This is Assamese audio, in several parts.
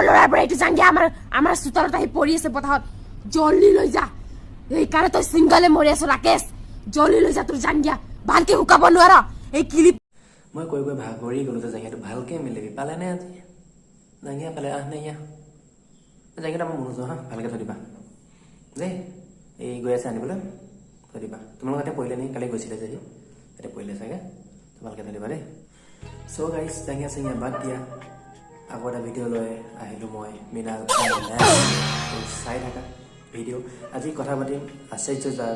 ল'ৰাৰ পৰা এইটো জাংগিয়া আমাৰ আমাৰ চোতালত আহি পৰি আছে বতাহত। জল্দি লৈ যা, সেইকাৰণে তই ছিংগলে মৰি আছ ৰাকেশ। জল্দি লৈ যা তোৰ জাংগিয়া, ভালকে শুকাব নোৱাৰ এই কিলিপ। মই কৈ কৈ ভাগৰি গ'লো যে জাঙিয়াটো ভালকৈ মিলিবি। পালেনে আজি জাঙিয়া? পালে। আহ নাইয়া জাঙিয়াটো আমাৰ মনোজ, হা, ভালকৈ থৈ দিবা দেই। এই গৈ আছে আনিবলৈ, থৈ দিবা। তোমালোকৰ তাতে পৰিলে নেকি? কালি গৈছিলে যে সি, তাতে পৰিলে চাগে, ভালকৈ থৈ দিবা দেই। চ' গাইজ, জাঙিয়া চাঙিয়া বাদ দিয়া, আকৌ এটা ভিডিঅ' লৈ আহিলোঁ মই মৃণাল। চাই থাকা ভিডিঅ'। আজি কথা পাতিম আচাৰ্য যাৰ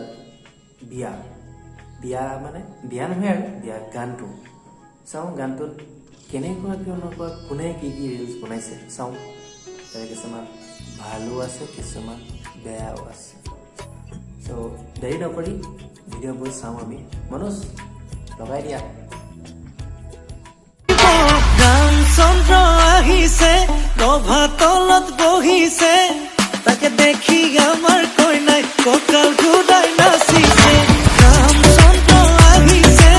বিয়া, বিয়া মানে বিয়া নহয় আৰু বিয়া গানটো চাওঁ। গানটোত কেনেকুৱা কেনেকুৱা কোনে কি কি ৰিলচ বনাইছে চাওঁ। তাৰে কিছুমান ভালো আছে, কিছুমান বেয়াও আছে। চ' দেৰি নকৰি ভিডিঅ'বোৰ চাওঁ আমি। মনোজ, লগাই দিয়া। ৰামচন্দ্ৰ আহিছে, ৰভা তলত বহিছে, তাকে দেখি আমাৰ কইনাই কঁকাল ঘূৰাই নাচিছে। ৰামচন্দ্ৰ আহিছে,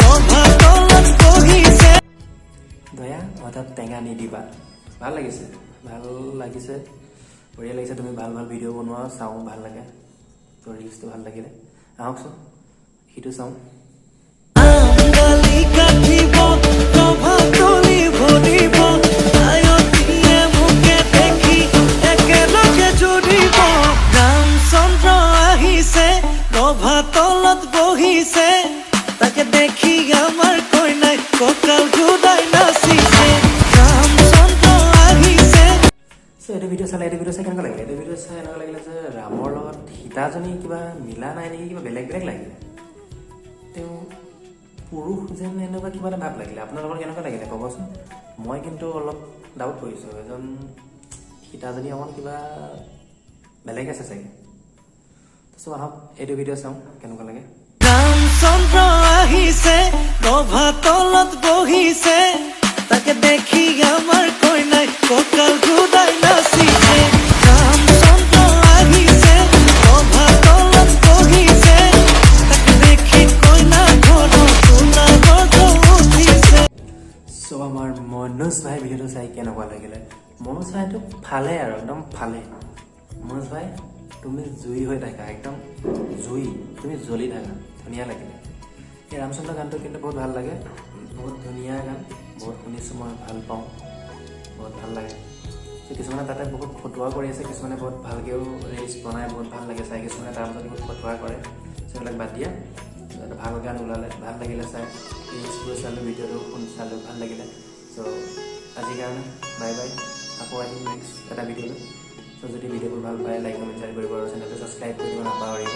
ৰভা তলত বহিছে। দয়া হঠাৎ টেঙা নিদিবা। ভাল লাগিছে, ভাল লাগিছে, বঢ়িয়া লাগিছে। তুমি ভাল ভাল ভিডিঅ' বনোৱা, চাওঁ, ভাল লাগে। ত' ৰিলচটো ভাল লাগিলে। আহকচোন সিটো চাওঁ। দালি কাটিব, ৰভা তলি ভৰিব, আয়তীয়ে মোকে দেখি একেলগে জুৰিব। ৰামচন্দ্ৰ আহিছে, ৰভা তলত বহিছে, তাকে দেখি আমাৰ কইনাই কঁকাল ঘূৰাই নাচিছে। ৰামচন্দ্ৰ আহিছে। চ' এইটো ভিডিঅ' চালে, এইটো ভিডিঅ' চাই কেনেকুৱা লাগিলে? এইটো ভিডিঅ' চাই এনেকুৱা লাগিলে যে ৰামৰ লগত সীতাজনী কিবা মিলা নাই নেকি, কিবা বেলেগ বেলেগ লাগিলে। তেওঁ পুৰুষ যেন এনেকুৱা কিবা এটা ভাৱ লাগিলে। আপোনালোকৰ কেনেকুৱা লাগিলে ক'বচোন। মই কিন্তু অলপ ডাউট কৰিছোঁ, এজন সীতাজনী অকণ কিবা বেলেগ আছে চাগে। চ' আহক এইটো ভিডিঅ' চাওঁ কেনেকুৱা লাগে। ৰামচন্দ্ৰ আহিছে, ৰভা তলত বহিছে, তাকে দেখি আমাৰ কইনাই কঁকাল ঘূৰাই নাচিছে। ৰামচন্দ্ৰ আহিছে, ৰভা তলত বহিছে, তাকে দেখি কইনা ঘৰত তোলা উঠিছে। চ' আমাৰ মনোজ ভাই ভিডিঅ'টো চাই কেনেকুৱা লাগিলে? মনোজ ভাইটো ফালে আৰু একদম ফালে। মনোজ ভাই, তুমি জুই হৈ থাকা, একদম জুই, তুমি জ্বলি থাকা। ধুনীয়া লাগিলে এই ৰামচন্দ্ৰ গানটো, কিন্তু বহুত ভাল লাগে, বহুত ধুনীয়া গান। বহুত শুনিছোঁ মই, ভাল পাওঁ, বহুত ভাল লাগে। চ' কিছুমানে তাতে বহুত ফটোৱা কৰি আছে, কিছুমানে বহুত ভালকৈও ৰিলচ বনাই, বহুত ভাল লাগে চাই। কিছুমানে তাৰ মাজত বহুত ফটোৱা কৰে। চ' সেইবিলাক বাদ দিয়া। এটা ভাল গান ওলালে, ভাল লাগিলে চাই। ৰিলচবোৰ চালোঁ, ভিডিঅ'টো শুন চালোঁ, ভাল লাগিলে। চ' আজিৰ কাৰণে বাই বাই। আকৌ আহিম নেক্সট এটা ভিডিঅ'লৈ। চ' যদি ভিডিঅ'বোৰ ভাল পায়, লাইক, কমেণ্ট, শ্বেয়াৰ কৰিব আৰু চেনেলটো ছাবস্ক্ৰাইব কৰি দিব নাপাহৰিব।